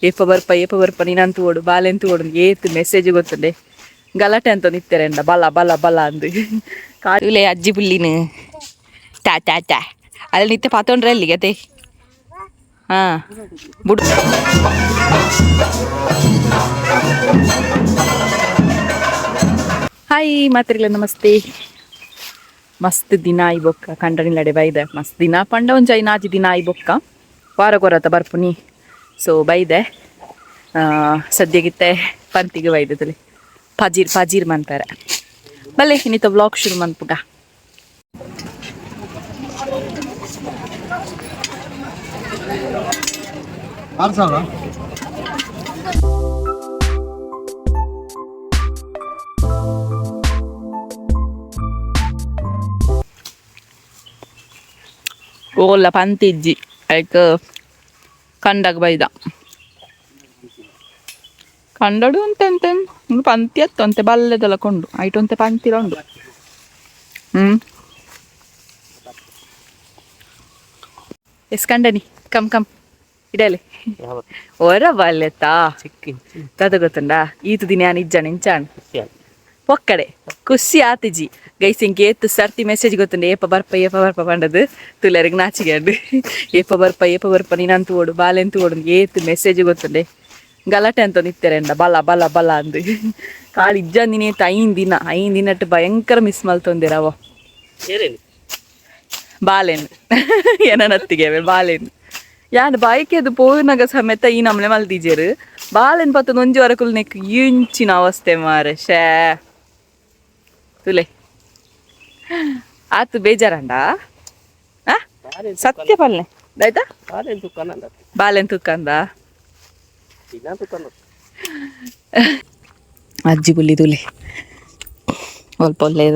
ಏಪ ಬರ್ಪ ಏಪ ಬರ್ಪ ನೀನಂತ ಓಡು ಬಾಲೆಂತ ಓಡು ಏತ್ ಮೆಸೇಜ್ ಗೊತ್ತುಂಡೆ ಗಲಾಟೆ ಅಂತ ನಿತ್ತೆರೆಂಡ ಬಲ ಬಲ ಬಲ ಅಂದು ಕಾಲುಲೆ ಅಜ್ಜಿ ಪುಲ್ಲಿನ ಟಾ ಟಾ ಟಾ ಅಲ್ಲಿ ನಿತ್ಯ ಪಾತೊಂಡ್ರೆ ಅಲ್ಲಿ ಗತೆ. ಹಾ ಬುಡ್. ಹಾಯ್ ಮಾತ್ರಿಲ್ಲ, ನಮಸ್ತೆ. ಮಸ್ತ್ ದಿನ ಆಯಿ ಬೊಕ್ಕ ಕಂಡನಿಲಡೆ ಬೈದೆ. ಮಸ್ತ್ ದಿನ ಪಂಡ ಒಂಜಿ ಐನಾಜಿ ದಿನ ಆಯಿ ಬೊಕ್ಕ, ವಾರ ಕೊರತ ಬರ್ಪುನಿ. ಸೊ ಬೈದೆ. ಸದ್ಯಗಿತ್ತೆ ಪಂತಿಗೆ ಬೈದೆ. ತುಲಿ ಪಜೀರ್ ಪಜೀರ್ ಮನ್ಪಾರೆ. ಬಲ್ಲೆ, ಇನ್ನಿತ ವ್ಲಾಗ್ ಶುರು ಮನ್ಪುಗ. 6000. ಓಲ್ಲ ಪಂತಿಜ್ಜಿ, ಐಕ್ ಕಂಡಾಗ ಬೈದ. ಕಂಡಡು ಉಂಟಂತೆ ಒಂದು ಪಂತಿ ಅತ್ತು ಅಂತೆ ಬಲ್ಲೆದೆಲ್ಲ ಕೊಂಡು ಐಟ್ ಒಂತೆ ಪಂತಿಲ ಉಂಡು. ಎಸ್ ಕಂಡನಿ, ಕಮ್ ಕಮ್ ಇಡಲಿ ಒರ ಬಲ್ಲೆತ್ತಾ ತದ ಗೊತ್ತುಂಡಾ? ಈತು ದಿನ ಯಾನ್ ಇಜ್ಜಾಣ ಇಂಚಾಣ್ ಪೊಕ್ಕಡೆ ಖುಷಿ ಆತಿಜಿ. ಗೈಸ್, ಇಂಕ್ ಏತ್ ಸರ್ತಿ ಮೆಸೇಜ್ ಗೊತ್ತುಂಡು, ಏಪ ಬರ್ಪ ಏಪ ಬರ್ಪ ಪಂಡದು. ತುಲರಿಗೆ ನಾಚಿಗೆ ಏಪ ಬರ್ಪ ಏಪ ಬರ್ಪ ನೀನಂತ ಓಡು ಬಾಲೆಂತ ಓಡು ಏತ್ ಮೆಸೇಜ್ ಗೊತ್ತುಂಡೆ. ಗಲಾಟೆ ಅಂತ ನಿತ್ತೆರೆಂಡ ಬಲ ಬಲ ಬಲ ಅಂದು. ಕಾಳು ಇಜ್ಜಂದಿನ 5 ದಿನ, 5 ದಿನಟ್ಟು ಭಯಂಕರ ಮಿಸ್ ಮಲ್ತೊಂದಿರವ. ಬಾಲೆನ್ ಏನನತ್ತಿಗೆ ಬಾಲೆನ್ ಯಾನ್ ಬಾಯ್ಕೆ ಅದು ಪೋನಾಗ ಸಮೇತ ಈ ನಮ್ಮನೆ ಮಲ್ದಿಜೇರು. ಬಾಲೆನ್ ಪತ್ತೊಂದು ಒಂಜಿ ವರಕುಲ್ ನೆಕ್ ಇಂಚಿನ ಅವಸ್ಥೆ ಮಾರೆ. ಶೇ ತುಲೆ ಆತು ಬೇಜಾರಂಡ. ಆ ಸತ್ಯ ಪಲ್ಲೆ ಆಯ್ತಾ? ಬಾಲೆನ್ ತುಕ್ಕಂದ ಅಜ್ಜಿ ಬುಲ್ಲಿ. ತುಲೆ ಒಲ್ಪ ಒಳ್ಳೆ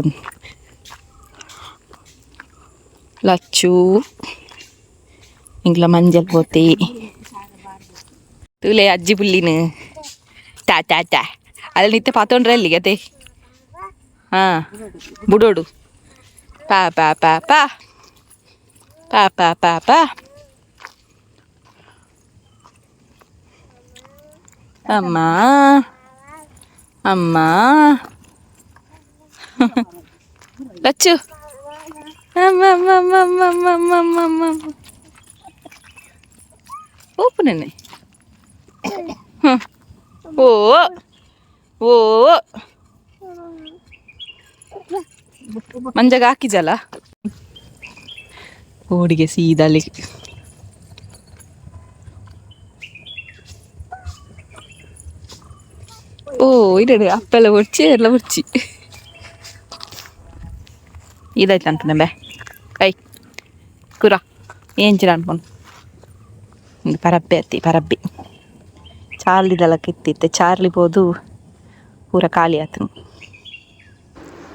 ಲಚ್ಚು ಇಂಗ್ಲ ಮಂಜಲ್ ಪೋತಿ. ತುಲೆ ಅಜ್ಜಿ ಪುಲ್ಲಿನ ಟಾ ಟಾ ಟಾ. ಅಲ್ಲಿ ನಿತ್ಯ ಪಾತೊಂಡ್ರೆ ಅಲ್ಲಿ ಗತೆ. ಹಾ ಬುಡೋಡು ಪಾ ಪಾ ಪಾ ಪಾ ಪಾ ಪಾ ಪಾ ಪಾ. ಅಮ್ಮ ಅಮ್ಮ ಲಚ್ಚು ಅಮ್ಮ ಅಮ್ಮ ಅಮ್ಮ ಅಮ್ಮ ಅಮ್ಮ ಅಮ್ಮ ಅಮ್ಮ ಅಮ್ಮ. ಓಪನ್. ಓ ಓ ಮಂಜಗ ಹಾಕಿಜಲ್ಲ ಓಡಿಗೆ ಸೀದಾ ಅಲ್ಲಿ. ಓ ಇಡಡು ಅಪ್ಪೆಲ್ಲ ಒರ್ಚಿ ಎಲ್ಲ ಒರ್ಚಿ ಇದಾಯ್ತು ಅನ್ಪುನ. I ಕುರ ಏಂಚಿನ ಅನ್ಪುನು. ಒಂದು ಪರಬ್ಬೆ ಅತ್ತಿ ಪರಬ್ಬಿ ಚಾರ್ಲಿದೆಲ್ಲ ಕಿತ್ತಿತ್ತೆ. ಚಾರ್ಲಿ ಪೋದು ಪೂರ ಖಾಲಿ ಆತನು.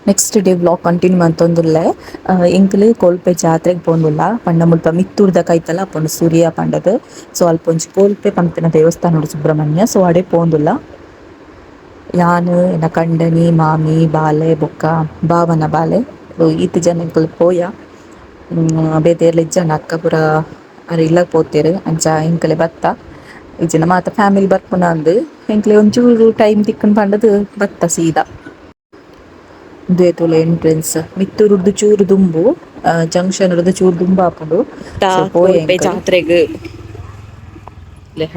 ನೆಕ್ಸ್ಟ್ ಡೇ ವ್ಲಾಗ್ ಕಂಟಿನ್ಯೂ ಮಂತೊಂದುಲ್ಲೆ. ಎಂಕುಲು ಕೋಲ್ಪೆ ಜಾತ್ರೆಗ್ ಪೋಂದುಲ್ಲ. ಪಂಡ ಮುಲ್ಪ ಮಿತ್ತೂರ್ದ ಕೈತಲ ಅಪ್ಪುಂಡು ಸೂರ್ಯ ಪಂಡದು. ಸೊ ಅಲ್ಪ ಒಂಜಿ ಕೋಲ್ಪೆ ಪನ್ಪಿನ ದೇವಸ್ಥಾನ ಉಂಡು, ಸುಬ್ರಹ್ಮಣ್ಯ. ಸೊ ಅಡೆ ಪೋಂದುಲ್ಲ. ಯಾನ್, ಎನ್ನ ಕಂಡನಿ, ಮಾಮಿ, ಬಾಲೆ ಬೊಕ್ಕ ಬಾವನ ಬಾಲೆ, ಈತ್ ಜನ ಎಂಕುಲು ಪೋಯ. ಬೇತೆ ಏರ್ಲ ಇಜ್ಜಂಡ, ಅಕ್ಕ ಪೂರ ಅರ್ ಇಲ್ಲಗ್ ಪೋತೆರ್. ಅಂಚ ಎಂಕಲೆ ಬತ್ತ. ಇಜ್ಜಿಂಡ ಮಾತ ಫ್ಯಾಮಿಲಿ ಬರ್ಪುನ ಅಂದ್. ಎಂಕ್ಲೆ ಒಂಚೂರು ಟೈಮ್ ತಿಕ್ಕುಂಡು ಪಂಡದು ಬತ್ತ ಸೀದಾ. ಉಂದುವೇ ತೂಲೆ ಎಂಟ್ರೆನ್ಸ್. ಮಿತ್ತೂರುಡ್ದು ಚೂರು ದುಂಬು, ಜಂಕ್ಷನ್ ಡ್ದು ಚೂರು ದುಂಬು ಆಪುಂಡು. ಸೊ ಪೋಯ ಎಂಕುಲು. ಜಾತ್ರೆಗ್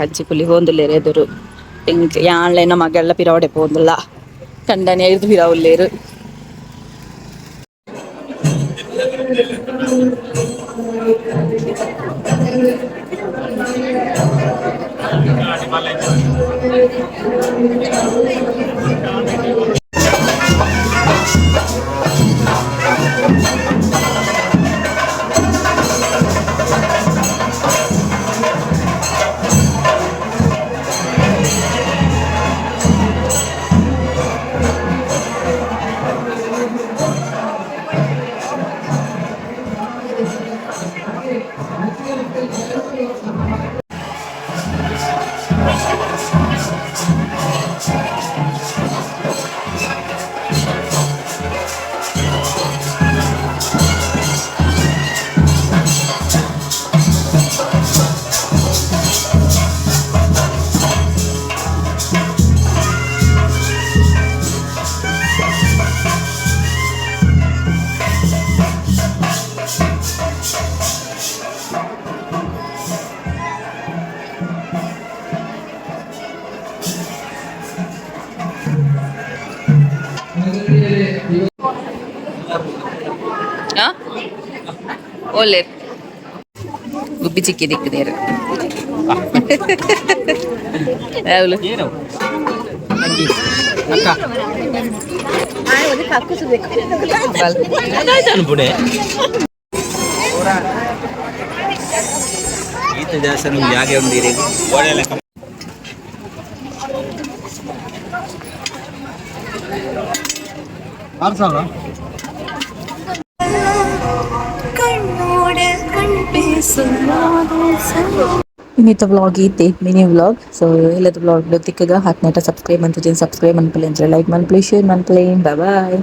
ಅಜ್ಜಿ ಪುಲಿ ಪೋಂದುಲ್ಲೆರ್ ಎದುರು. ಎಂಕ್ ಯಾನ್ಲೆನ ಮಗೆಲ್ಲ ಪಿರವಡೆ ಪೋಂದುಲ್ಲ. ಕಂಡನಿ ಐದು ಪಿರವುಲ್ಲೇರು. ಓಲ್ಲೇರ್ ಗುಬ್ಬಿ ಚಿಕ್ಕಿ ದಿಕ್ಕದೇರು ಯಾವ್ಲು? ಅಕ್ಕ. ಬಲ್. ಅನ್ಪುಣೆ ಈತ ಜಾಸ್ತಿ ಜಾಗೆ ಉಂಡಿರಿ. ಇನ್ನಿತ ವ್ಲಾಗ್ ಈತೆ ಮಿನಿ ವ್ಲಾಗ್. ಸೊ ಎಲ್ಲದ ವ್ಲಾಗ್ ತಿಕ್ಕಗ ಹಾಕ್ನೇಟ ಸಬ್ಸ್ಕ್ರೈಬ್ ಅಂತ ಸಬ್ಸ್ಕ್ರೈಬ್ ಮನ್ಪುಲೆ, ಲೈಕ್ ಮನ್ಪುಲೆ, ಶೇರ್ ಮನ್ಪುಲೆ. ಬಾಯ್.